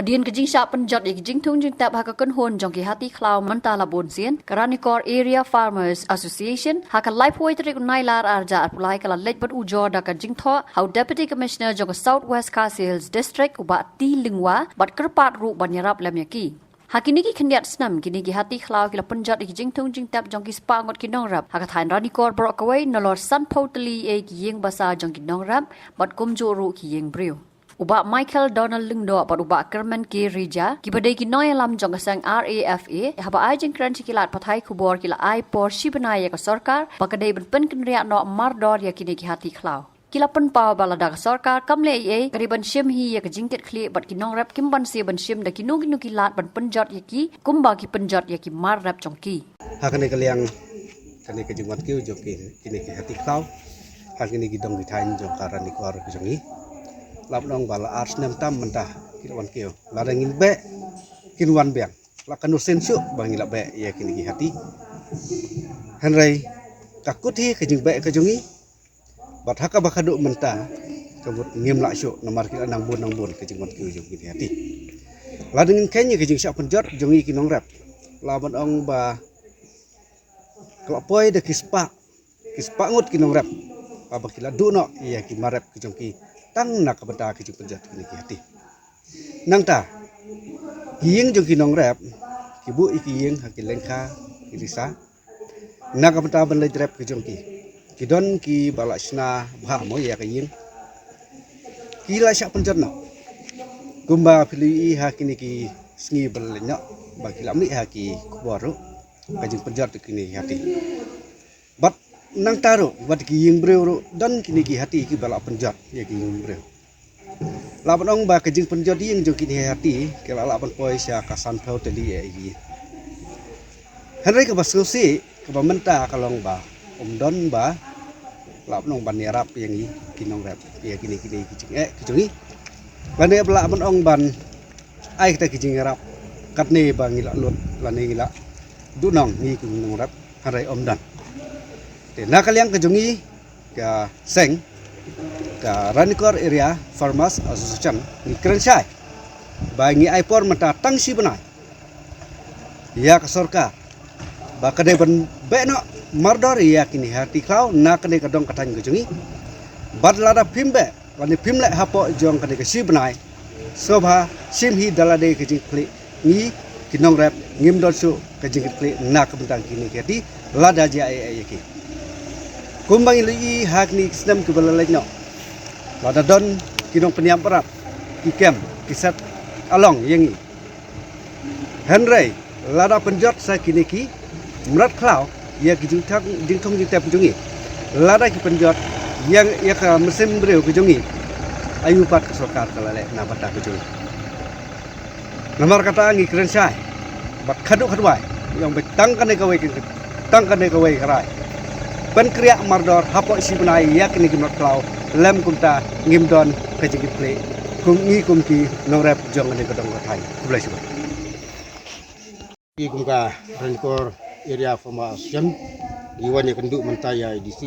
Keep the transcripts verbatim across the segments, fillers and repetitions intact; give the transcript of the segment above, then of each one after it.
Hadien ka jingshah pynjot ïa ki jingthung jingtep ha ka kynhun jong ki hati khlaw mynta la bun sien, ka Ranikor Area Farmers Association ha ka laiphew tarik u Nailar arhajar arphew lai ka la leit ban ujor da ka jingthoh ha u Deputy Commissioner jong ka South West Khasi Hills District u Bah T Lyngwa bad kyrpad ruh ban ïarap lem ïa ki. Ha kine ki khyndiat snem kine ki hati khlaw ki la pynjot ïa ki jingthung jingtep jong ki spah ngut ki nongrep ha ka thaiñ Ranikor baroh kawei, nalor sanphew tylli ïa ki ïing basa jong ki nongrep bad kumjuh ruh ki ïing briew. U Bah Michael Donald Lyngdoh bad u Bah Kyrmen K Rija kiba dei ki nongïalam jong ka seng R A F A, haba ai jingkren sha ki lad pathai khubor ki la ai por shi bnai ïa ka sorkar ba ka dei ban pynkynriah noh mardor ïa kine ki hati khlaw. Ki la pynpaw ba lada ka sorkar kam leh ei ei, ka dei ban shim hi ïa ka jingkitkhlieh bad ki nongrep kim banse ban shim da kino kino ki lad ban pynjot ïa ki kumba ki pynjot ïa ki mar rep jong ki. Ha kane ka liang, kane ka jingwan kiew jong ki, kine ki hati khlaw ha kine ki dong ki thaiñ jong ka Ranikor ka jong ngi. Lah ban ong ba la ar snem tam mynta ki la wan kiew. Lada ngin beh, kin wan biang. La ka nusen shuh ba ngi la beh ïa kine ki hati. Hynrei ka kut hi ka jingbeh ka jong ngi. Bad ha kaba khadduh mynta ka mut ngim lah shuh namar ki la nang bun nang bun ka jingwan kiew jong kine ki hati. Lada ngin kheiñ ïa ka jingshah pynjot jong ngi ki nongrep, lah ban ong ba ka la poi da ki spah, ki spah ngut ki nongrep, haba ki la duh noh ïa ki mar rep ki jong ki tang na ka bynta ka jingpynjot kine ki hati. Nangta ki ïing jong ki nongrep ki buh ïa ki ïing ha ki lyngkha ki risa na ka bynta ban leit rep ki jong ki. Ki don kiba la shna bha mo ïa ka ïing, ki la shah pynjot noh. Kumba phi la ïohi ha kine ki sngi ba la leit noh ba ki la mih ha ki khubor ruh ka jingpynjot kine ki hati. Bad nangta ruh wat ki ïing briew ruh don kine ki hati kiba la pynjot ïa ki ïing briew. Lah ban ong ba ka jingpynjot ïing jong kine ki hati ki la lah ban poi sha ka sanphew tylli ïa ki. Hynrei kaba sngewsih kaba mynta ka long ba ym don ba lah ban ong ban ïarap ïa ngi ki nongrep ïa kine kine ki jingeh ki jong ngi. Lane ba lah ban ong ban ai kita ki jingïarap katne ba ngi la lut lane ngi la duhnong ngi ki nongrep, hynrei ym don. Te na ka liang ka jong ngi ka seng ka Ranikor Area Farmers Association ngi kren shai ba ngi ai por mynta tang shi bnai ïa ka sorkar ba ka dei ban beh noh mardor ïa kine ki hati khlaw na kane ka dong ka thaiñ ka jong ngi. Bad lada phim beh lane phim leh hapoh jong kane ka shi bnai, sngewbha shim hi da lade ka jingkitkhlieh. Ngi ki nongrep ngim don shuh ka jingkitkhlieh na ka bynta kine ki hati lada jia ei ei ïa ki. Kumba ngi la ïohi ha kine ki snem kiba la leit noh, lada don ki nongpynïap rap ki kem ki set along ïa ngi. Hynrei lada pynjot sa kine ki mrad khlaw ïa ki jingthung jingthung jingtep jong ngi, lada ki pynjot ïa ïa ka mynsiem briew ka jong ngi, aïu pat ka sorkar ka la leh na bynta ka jong ngi. Namar kata ngi kren shai bad khadduh khadwai, ïa ong ba tang kane kawei ka tang kane kawei ka rai ban pynkynriah mardor hapoh shi bnai ïa kine ki mrad khlaw, lym kumta ngim don ka jingkitkhlieh kum ngi kum ki nongrep jong kane ka dong ka thaiñ. Khublei shibun. Ngi kum ka Ranikor Area Farmers Association ngi wan ïakynduh mynta ïa i DC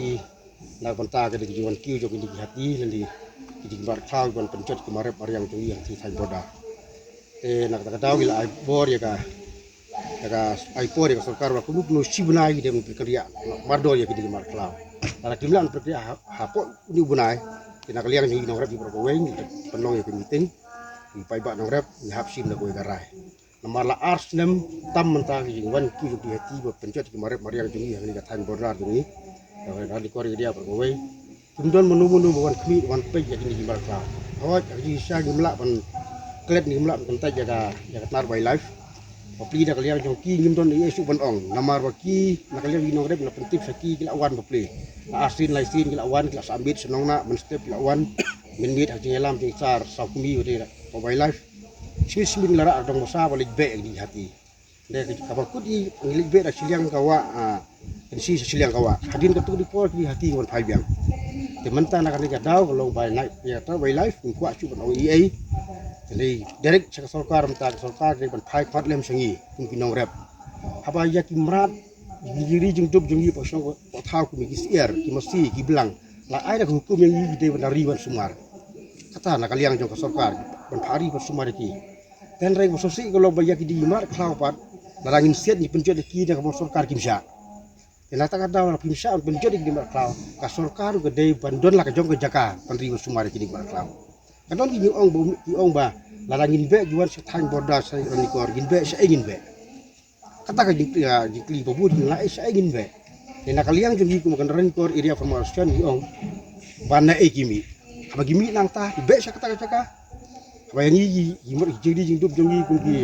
na ka bynta ka dei ka jingwan kiew jong kine ki hati lane ki jingmrad khlaw ban pynjot ki mar rep mar riang jong ngi hangtei thaiñ border. Te na kata ka daw ngi la ai bor ïa ka, ïa ka ai bor ïa ka sorkar ba kumno kumno shi bnai ki dei ban pynkynriah mardor ïa kine ki mrad khlaw. Lada kim lah ban pynkynriah ha, hapoh une u bnai, te na ka liang jong ngi nongrep baroh kawei ngi pynlong ïa ka meeting, ngi paidbah nongrep ngi hap shim da kawei ka rai. Namar la ar snem tam mynta ka jingwan kiew jong ki hati ba pynjot ki mar rep mar riang jong ngi ha kane ka thaiñ border jong ngi. Ka Ranikor Area baroh kawei. Kim don mano mano ba wan khmih wan peit ïa kine ki mrad khlaw. Hooid, ha ka jingshisha ngim lah ban klet, ngim lah ban kyntait ïa ka, ïa ka tnat wildlife. Bapli na ka liang jong ki ngim don ei ei shuh ban ong. Namar ba ki na ka liang ki nongrep ngi la pyntip sha ki, ki la wan bapli. La arsien laisien ki la wan, ki la sah miet sha Nongnah, mynstep ki la wan. Mynmiet ha ka jingïalam jingshisar saw kmie ba dei ba wildlife. Shimit shimit ngi la rah dong basa ba leit beh ïa kine ki hati. Te kaba kut ngi leit beh da shiliang ka wah, ah, kynshi sha shiliang ka wah. Hadien katto katne por kine ki hati ki wan phai biang. Te mynta na kane ka daw ka long ba nai ïa ka wildlife ngim kwah shuh ban ong ei ei. Te dei direct sha ka sorkar, mynta ka sorkar dei ban phai khmat lem sha ngi kum ki nongrep. Haba ïa ki mrad ngi ri jingdup jong ngi, pa shong pa thaw kum ki syiar, ki masi, ki blang. La ai da ka hukum ïa ngi, ngi dei ban ri ban sumar. Kata na ka liang jong ka sorkar ban phah ri ban sumar ïa ki. Tang re ba sngewsih ka long ba ïa ki dieng mar khlaw pat, lada ngin siat ngi pynjot ïa ki da kaba sorkar kim shah. Te na kata ka daw lada kim shah pynjot ïa ki dieng mar khlaw, ka sorkar ruh ka dei ban don la ka jong ka jaka ban ri ban sumar ïa ki dieng mar khlaw. Ka don ki ong ba, ki ong ba lada ngin beh ki wan sha thaiñ border sha Ranikor, ngin beh shaei ngin beh. Kata ka jingkylli, ah, jingkylli ba bun jingla, eh, shaei ngin beh. Te na ka liang jong ngi kum ka Ranikor Area Farmer Association ngi ong ba naei ki mih. Haba ki mih nangta ki beh sha kata ka jaka. Haba ïa ngi ki, ki mut ki jingri jingdup jong ngi kum ki,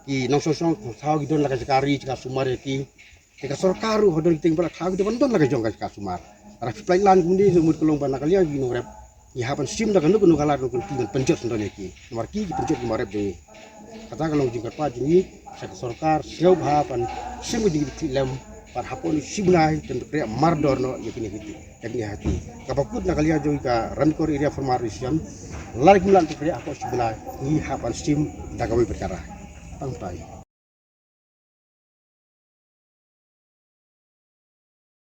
ki nongshong shnong thaw ki don la ka jaka ri jaka sumar ïa ki. Te ka sorkar ruh ha don ki dieng mar khlaw ki dei ban don la ka jong ka jaka sumar. Lada phi pynlait lang kumne ka mut ka long ba na ka liang ki nongrep ngi hap ban shim da kano kano ka lad kano kano ka lynti ban pynjot syndon ïa ki. Namar ki ki pynjot ki mar rep jong ngi. Kata ka long jingkyrpad jong ngi sha ka sorkar, sngewbha ban shim ka jingkitkhlieh lem bad hapoh shi bnai to pynkhreh mardor noh ïa kine ki, ïa kine ki hati. Kaba kut na ka liang jong ngi ka Ranikor Area Farmer Association, lada kim lah to pynkhreh hapoh shi bnai ngi hap ban shim da kawei pat ka rai. Tang kata.